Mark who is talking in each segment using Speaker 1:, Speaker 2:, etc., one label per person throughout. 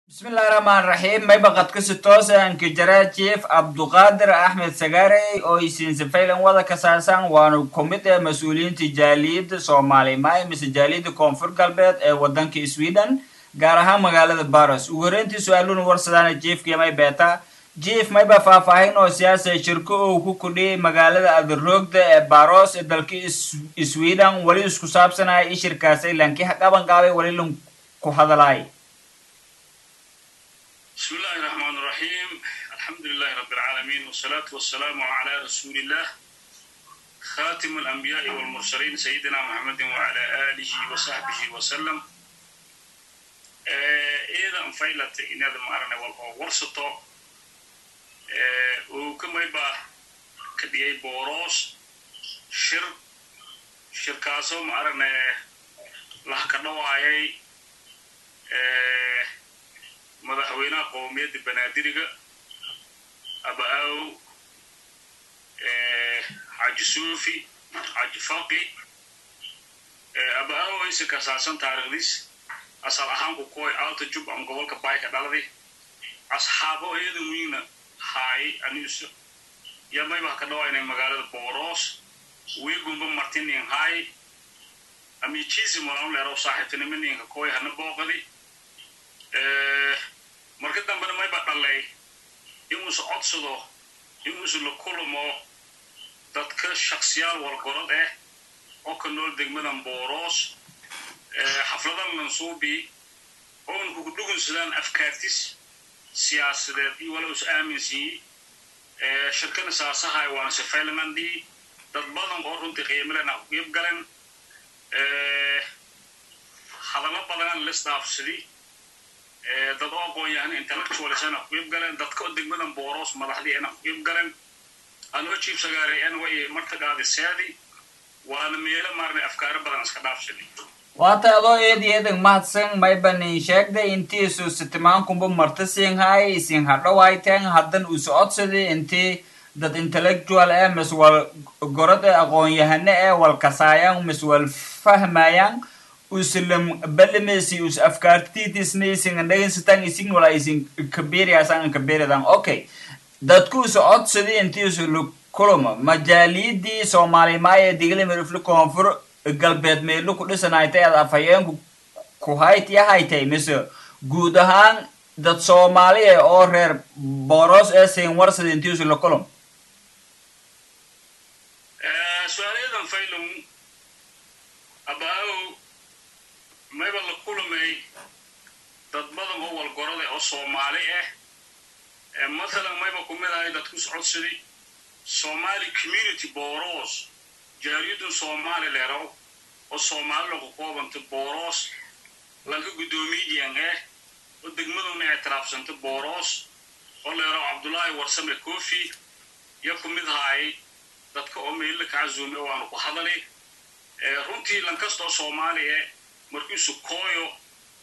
Speaker 1: Bismillahi raxmaan raxiim. Mayba qadka si toos aan ka jara Chief Cabduqaadir Axmed Sagaarey oo isinsafaylan wada kasaasan, waanu ku mid ee mas-uuliyiinta jaaliyadda Soomaali maay mise jaaliyadda Koonfur Galbeed ee wadanka Sweden, gaar ahaan magaalada Borås. Ugu horreyntii su-aaluna warsadaana chiefkii may beeta: Chief, mayba faahfaahin oo siyaasa shirko uu ku kudhiyay magaalada Adaroogda ee Borås ee dalka Sweden, weli isku saabsanaya ishirkaasay lanki qaban qaabay, weli lan ku hadalaay?
Speaker 2: بسم الله الرحمن الرحيم، الحمد لله رب العالمين، والصلاة والسلام على رسول الله خاتم الأنبياء والمرسلين، سيدنا محمد وعلى آله وصحبه وسلم. إذا أنفيلت إن هذا ما أرنا ورسطو وكما يبقى كديي بوروس شر shirkaasoo ma aragna lah ka dhawaayay madaxweynaha qowmiyadda Banaadiriga, Aba-aaw Xaaji Suufi Xaaji Faqi. Aba-aaw aysa kasaasan taariikhdis asal ahaan ku koy Alta Jub am gobolka Bayka dhaladi, asxaabo iyada wiina haay aniiso yamayba ka dhawaynay magaalada Boros wiigumba martinin haay amichiisi walaan leerow saaxiibtinimaninka koy hana booqadi. Marka dambena mayba dhalay inuusa codsado inuusa la kulamo dadka shaksiyaal walgorod ah oo ka nool degmadan Boros, xafladan lansuubi oon kugu dhugunsadaan afkaartis siyaasadeed iyo wala is aaminsiyi. Shirkana saasahay waana sifaylanandii dad badan oo runtii qiimalena ku qiib galeen, hadallo badanan lisdhaafsadi, dad oo aqoon-yahan intellectualisana ku qiib galeen, dadka oo degmadan Boros madaxdii ana ku qiib galeen. Anoo Chief Sagaare en way martagaadi seedi waana meelo maarnay afkaaro badan iska dhaafsani.
Speaker 1: Waata adoo eed eedan mahadsan. Mayban in sheegday intii isu sitimaankunba marti siin haay, isin hadhowayteen, haddan usu codsaday intii dad intellectual eh mis wal gorod ee aqoon-yahane ee wal kasaayaan mis wal fahmayaan uslam balimesi us afkaartitisna isin dhegeysataan, isin wala isin kabiriyaasaan kabiridan. Okay, dadku usu codsaday intii usu kulamo majaaliyadii Soomaalimaay ee Digli Mirifle Koonfur Galbeed meelo ku dhisanaytay ad afhayeenku ku hayt yahaytay, mise guud ahaan dad Soomaaliya oo reer Boros ee siin warsada intii usu la kulamo?
Speaker 2: Su-aalayadan faylon abaaw mayba la kulamay dad badan oo walgorada oo Soomaali ah. Mathalan mayba ku mid ahay dadku socodsaday Somali community Boros, jaaliyadun Soomaali leeraw oo Soomaali lagu koobanta Boros, lanka guddoomiyiyan ah oo degmaduna ictiraafsanta Boros oo leeraw Cabdullaahi Warsame Kofi iyo ku mid ahay dadka oo meella ka casuumay waanu ku hadalay. Runtii lankasta oo Soomaali eh markiisu kooyo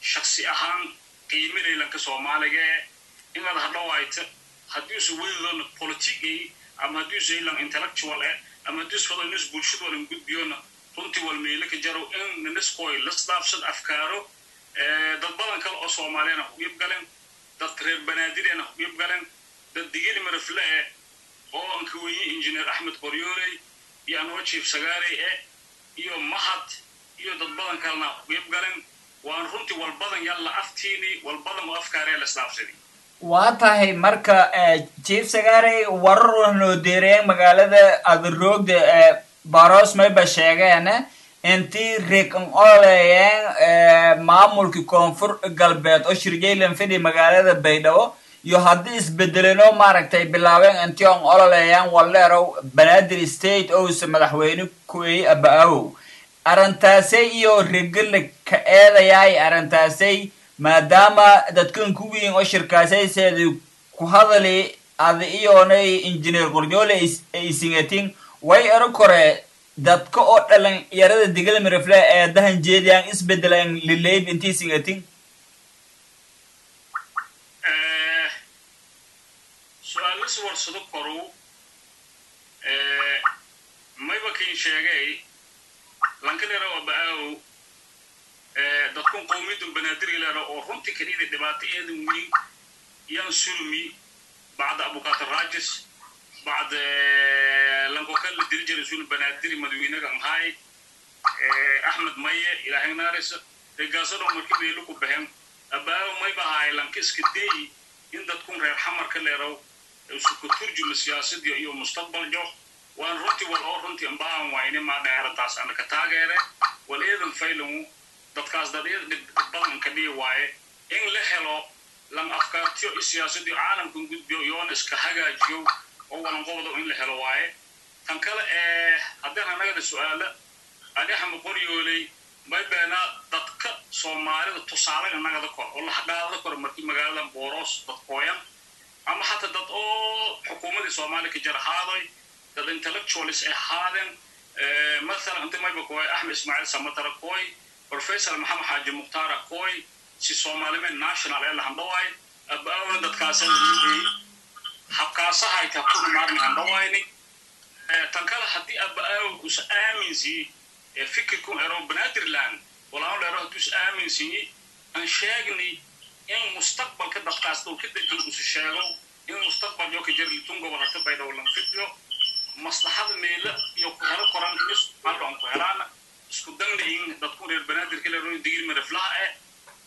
Speaker 2: shaksi ahaan qiiminay lanka Soomaaliga eh inaad hadhowayta, haddii usu welidoona politicay ama haddii usu ilan intellectual eh ama haddii usu fado nis bulshada walan gudbiyona, runtii wal meelo ka jaro in niskooy lasdhaafsad afkaaro. Dad badan kale oo Soomaaliyana ku qiib galeen, dad reer Banaadirena ku qiib galeen, dad Digili Mirifle eh oo aan ka wenye Engineer Axmed Qoryooley iyo anoo Chief Sagaarey eh iyo Mahad iyo dad badan kalena ku qiib galeen. Waan runtii walbadan yalla aftiini walbadan oo afkaaree lasdhaafsaday.
Speaker 1: Waa tahay. Marka Chief Sagaarey, warar noo deereen magaalada Adaroogda ee Boros mayba sheegeen intii reekan ololeeyeen maamulkii Koonfur Galbeed oo shirjaylan fidhi magaalada Baydhabo iyo haddii isbedeleno maaragtay bilaabeen intii on ololeeyaan walleerow Banaadir State owse madaxweyne kuey aba-awow. Arrintaasay iyo regala ka eedayaay arrintaasay, maadaama dadkan kuwiin oo shirkaasay seedi ku hadali ada iyoonay Engineer Qoryoole isingatin, way ero kore dadka oo dhalan yarada Digal Mirifle ee dahan jeediyaan isbedelan lileyb intii isingatin?
Speaker 2: Su-aalas warsado korow mayba kin sheegay lankalera aba-aaw. Dadkun qowmiyadun Banaadir leero oo runtii kadhida dhibaato eedan weyn yaan surmi bacda Abukaata Raajis, bacda lankokal la diri jiray sun Banaadiri madaxweynaga ahay Axmed Maye, Ilaahay naarisa, regaasado markii meelu ku baxeen. Abaawo may bahaay lanka iska day in dadkun reer Xamarka leerow isu ku turjuma siyaasadii iyo mustaqbal jo. Waan runtii wal oo runtii ambaan wayne maadha arrintaas ana ka taageere wal eedan faylangu dadkaas dad eed dhib badan ka dhihi waaye in la helo lan afkaartiyo iyo siyaasadii caalamkan gudbiyo iyoona iska hagaajiyo oo walan qobdo in la helo waaye. Tan kale ee haddaan anagana su-aala ani Axmed Qoryooley may beenaa dadka Soomaalida tusaalaga nagada kor oo la hadhaada kor markii magaaladan Booroos dad kooyan ama xataa dad oo xukuumadii Soomaaliya ka jar ahaadoy, dad intellectuals ay ahaadeen. Mathalan inta mayba kooy Axmed Ismaaciil Samatara, kooy Professor Maxamed Xaaji Mukhtaara, kooy si Soomaalimeen national ee lahandhawaay. Abaawna dadkaasa lamugeeyey habkaasahay tabkuna maarni handhawaayni. Tan kale, haddii abaaw us aaminsiyi fikirkun ero Banaadirland walaan leero, haddii us aaminsiyi aan sheegnay in mustaqbalka dadkaas dhow ka degan usu sheego in mustaqbal yo ka jira litun gobol hata Baydhabo lan fidyo maslaxada meela iyo ku helo koran iyo Somaliland ku helaana isku dangna in dadku reer Banaadirka leero Digir Miriflaha eh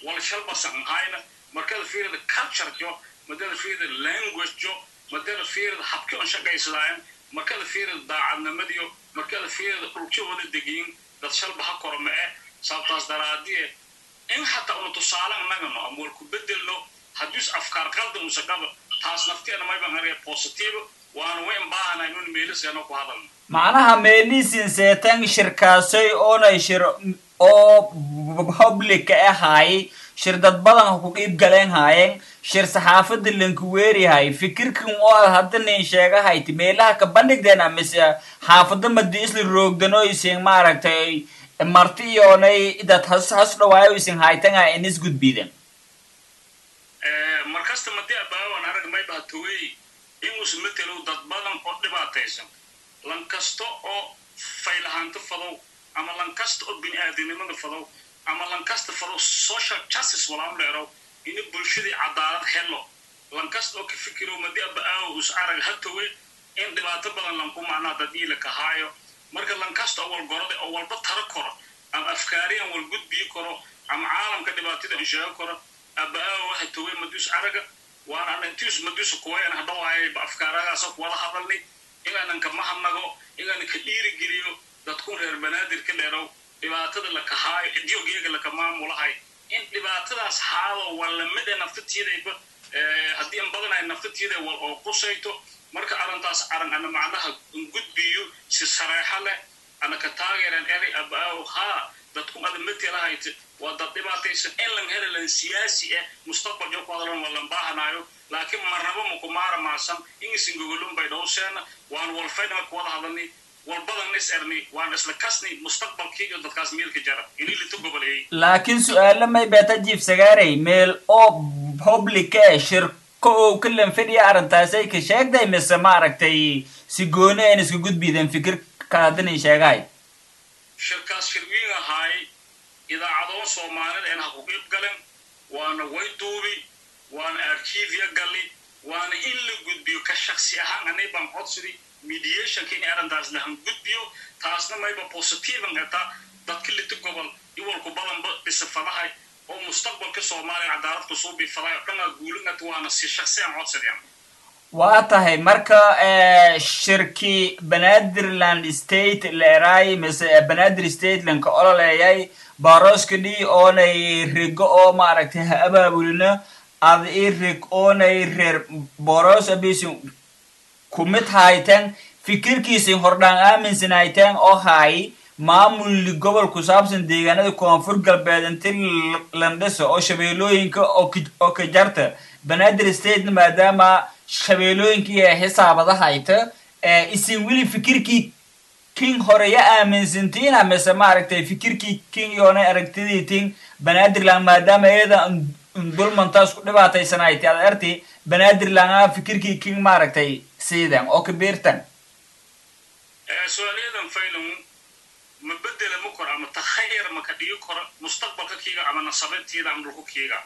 Speaker 2: wal shalbasan hayna. Markada fiirida culture jo, markada fiirida language jo, markada fiirida habkii on shaqaysadaayan, markada fiirida daacadnimadiyo, markada fiirida dhulkii wada degiin dad shalba ha korma eh. Sababtaas daraadiye in xataa una tusaale nagano ama wal ku bedelno haddii is afkaar qaldan usa qaba, taas nafteena mayban argay positive waana wayn baahanahay inun meelisano ku hadalno.
Speaker 1: Macnaha meelisin seetan shirkaasay oonay shir oo public ahaay, shir dad badan ku qiib galeen haayeen, shir saxaafada lankuweerihay, fikirkan oo aad hadda nin sheegahayti meelaha ka bandhigdeena mise xaafada madi isla roogdano isin maaragtay marti iyoonay dad has has dhawaayo isin haytanga inis gudbiden?
Speaker 2: Markasta madi abaawan arag may bahatowey inuusa matelo dad badan oo dhibaataysan, lan kasta oo faylahaanto fadow ama lan kasta oo bini aadamnimada fadow ama lan kasta fadow social justice walaam leerow ini bulshadii cadaalad helo, lan kasta oo ka fikiro madi abaawo us arag hatowe in dhibaato badan lanku macnaa dad iila kahaayo. Marka lan kasta oo walgorada oo walba taro koro ama afkaariyan wal gudbiyi karo ama caalamka dhibaatada in sheego karo, abaawo hatowe madius araga waana intius madius kuwayan hadhawaayay afkaaradaasa kuwada hadalnay inaanan ka mahadnago, inaanan ka dhiirigeliyo dadkun reer Banaadirka dheerow dhibaatada la kahaayo cidyogeega laka maamulahay in dhibaatadaas haado waa lamid ee naftatiidayba haddii in badan ay naftatiida wal oo qusayto. Marka arrintaas aran ana macnaha gudbiyo si sareexa leh ana ka taageeran erey abaaw haa dadku ada matalahayt waa dad dhibaataysan in lan helo lan siyaasi ah mustaqbal jo ku hadlan waa lan baahanaayo, laakiin marnaba maku maaramaasan in isin gogolun bay dhowseena waan walfaynama ku wada hadalnay walbadan is erni waan isla kasni mustaqbalkii iyo dadkaas meelka jara ini lito goboleeyey.
Speaker 1: Laakiin su-aalo may beeta Jiif Sagaarey, meel oo public eh shirko oo ka lanfadhiya arrintaasay ka sheegday mise maaragtay si gooni ayn iska gudbideen fikir kaadinay sheegahay?
Speaker 2: Shirkaas shirwiin ahaay, idaacadoon Soomaalida en ha ku qiib galen, waana way duubi, waana archivia gali, waana in la gudbiyo. Ka shaksi ahaan anay baan codsidi mediationka in arrintaas lahan gudbiyo, taasna mayba positivan eta dadka lita gobol iwalku badanba dhisafadahay oo mustaqbalka Soomaaliya cadaalad kusoo biifadahay oo dhanaa guulingata, waana si shaksi aan codsadeen.
Speaker 1: Waa tahay. Marka shirki Banaadirland State leeraay mise Banaadir State lanka ololeeyay baroskadhi oonay rigo oo maaragtay ha abaabulina ad i rig oonay reer Boros abisin kumid hayteen, fikirkiisin hordhaan aaminsan hayteen oo haay maamulli gobol ku saabsan deegaanada Koonfur Galbeed inti landhiso oo shabeellooyinka oo ka jarta Banaadir Statena, maadaama shabeellooyinka iyo xisaabada hayta, isin weli fikirkii king horeya aaminsantiina mise maaragtay fikirkii king yoonay aragtidii tin Banaadirland maadaama iyada dulmantaas ku dhibaataysanayta ad arti Banaadirland fikirkii king maaragtay siidan oo kabiirtan?
Speaker 2: Su-aalayadan faylon Ma bedela ma koro ama takhayar ma ka dhigi koro mustaqbalka kiiga ama nasabeedtiida ama dhulku kiiga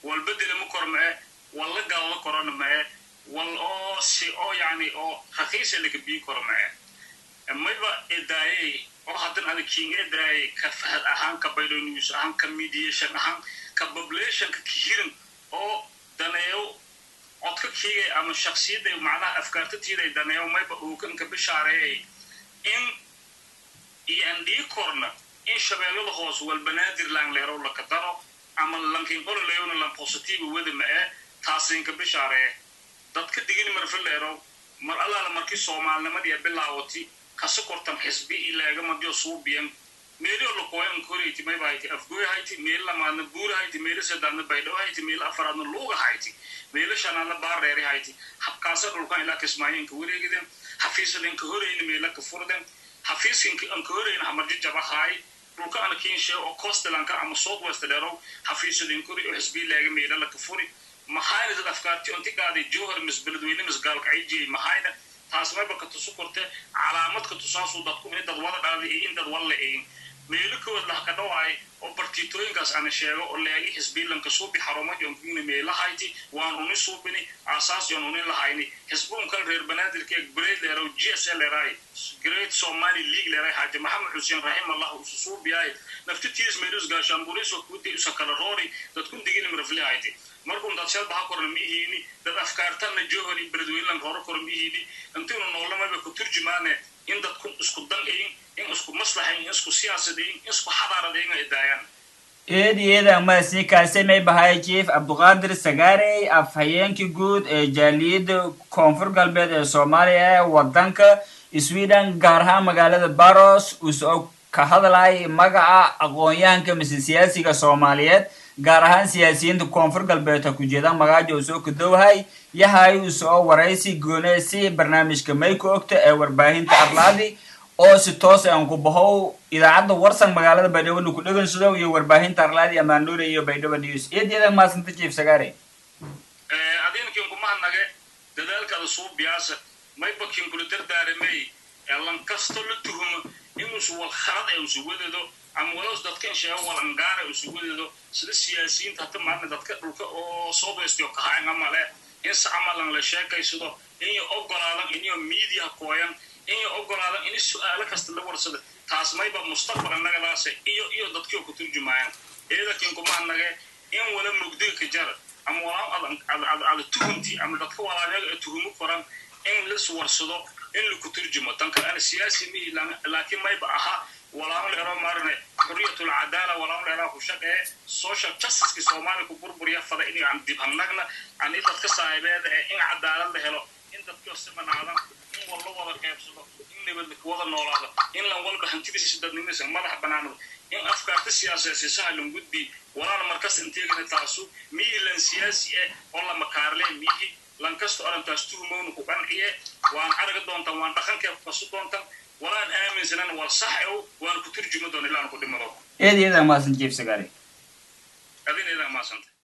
Speaker 2: wal bedela ma koro mae, wal la gaadado korona mae, wal oo si oo yani oo rakiisa laka bii koro mae. Mayba edaayay oo haddan ada kiinga edaayay ka Fahad ahaan, ka Baydhabo News ahaan, ka mediation ahaan, ka populationka kihirin oo daneeyo codka kiigay ama shaksiyadday macnaha afkaartatiiday daneeyo, mayba uu kanka bishaareeyay in iyo aan dhigi korna in Shabeellada Hoose wal Banaadir lang leerow laka daro ama lankin ololeyona lan positive wada ma'e. Taasinka bishaareeye dadka digini marfi leerow mar allaala markii soomaalnimadii bilaawati kasa kortan xisbi ileegamadiyo suubiyan meelio lakooyan koreyti mayba hayti Afgooy hayti, meelo lamaadna Buura hayti, meelo saddaadna Baydhabo hayti, meelo afaraadna Luuga hayti, meelo shanaadna Baardheeri hayti. Habkaasa dhulkan ilaa Kismaayo inka wareegiden, xafiisada inka horeyna meelo ka furden, xafiiska inka horeyna Hamarjajaba haay. Dhulka ana kiinshe oo costalanka ama South West dheerow xafiisada inkori oo xisbi leega meelo laka furi maxayna dad afkaarti inti qaaday Jowhar mis Beledweyne mis Gaalkacyo maxayna. Taas mayba ka tusu korte calaamad ka tusaasu dadku in dad wada dhaladay iyo in dad walla eegin meelo kood lah ka dhawaay oo bartiitooyinkaas ana sheego oo leegi xisbiilanka suubi xarumo yonkina meelahayti waan uni suubini aasaas yoon uni lahayni xisbuun kal reer Banaadirka great leerow GSL leeray, Great Somali League leeray, Xaaji Maxamed Xuseen raximallah usu suubiyaay naftitiis meelus gaashaanburis oo kuudi usa kala roori dadkun digin miraflihayti. Markuun dad shal baha korna mihiini, dad afkaartanna Jowhar iyo Beledweyne hore kor mihiini. Intiinu noollamaba ku turjumaane in dadku isku dan ayin, in isku maslaxayn, in isku siyaasadayn, in isku xadaaradayn ay daayaan.
Speaker 1: Eed iyada mahadsan. Kaasi may bahay Chief Cabdiqaadir Sagaarey, afhayeenkii guud ee jaaliyadda Koonfur Galbeed ee Soomaaliya ee wadanka Sweden, gaar ahaan magaalada Baros, uusoo ka hadlay magaca aqoon-yahanka mise siyaasiga Soomaaliyeed, gaar ahaan siyaasiyiinta Koonfur Galbeed ha ku jeedaan magaaja uu soo kadowhay yahay. Uu soo waraysi gooneysi barnaamijka Mayka Ogta ee warbaahinta Arlaadi oo si toos aan ku bahow idaacadda Warsan magaalada Baydhabo ku dhegeynsado iyo warbaahinta Arlaadi Amaanure iyo Baydhabo News. Eedyada maasanta, Chief Sagaare.
Speaker 2: Adinkin kumahadnage dadaalkaada suubiyaasa. Mayba kinkula dardaaramay lankasto la tuhumo inuusu wal khalad ee usu wadado ama waloos dadkan sheego wal angaara usu wadado, sida siyaasiyiinta hata maalin dadka dhulka oo soo baystiyo kahayn amale in si camalan la sheekaysado, inay ogolaadan inay media kooyan, inay ogolaadan in su'aalo kasta la warsado. Taas mayba mustaqbal annagadaase iyo dadkii ku turjumayaan. Eedakin kumahadnage in wala mugdiga ka jara ama walaa ad tuhunti ama dadka walaalyaga ee tuhumo koran in lis warsado, in laku turjumo. Tan kale ana siyaasi mihi, laakiin mayba ahaa walaalo leero maarne xurriyatul cadaala, walaalo leeraa ku shaqee social justice Soomaaliya ku burburiya fada in aan dib hanagna aan in dadka saaxiibeeda ee in cadaalad la helo, in dadka simanaadan, in walla wada qaybsado, in nabad la wada noolaado, in lan walba hantidiisa dadnimadiisa madax banaanado, in afkaarta siyaasadeed sahlan gudbi walaal markas inteegana. Taasu mihi lan siyaasi eh oo la makaarle mihi lankasto arrintaas tuhmowna ku qanciye. Waan araga doontaan, waan dhaqankee ku kasu doontaan, walaan aaminsanan war sax ow waan ku turjumi doona ilaan ku dhimado.
Speaker 1: Eed iyada mahadsan, Chief Sagaare.
Speaker 2: Adin idaa mahadsanta.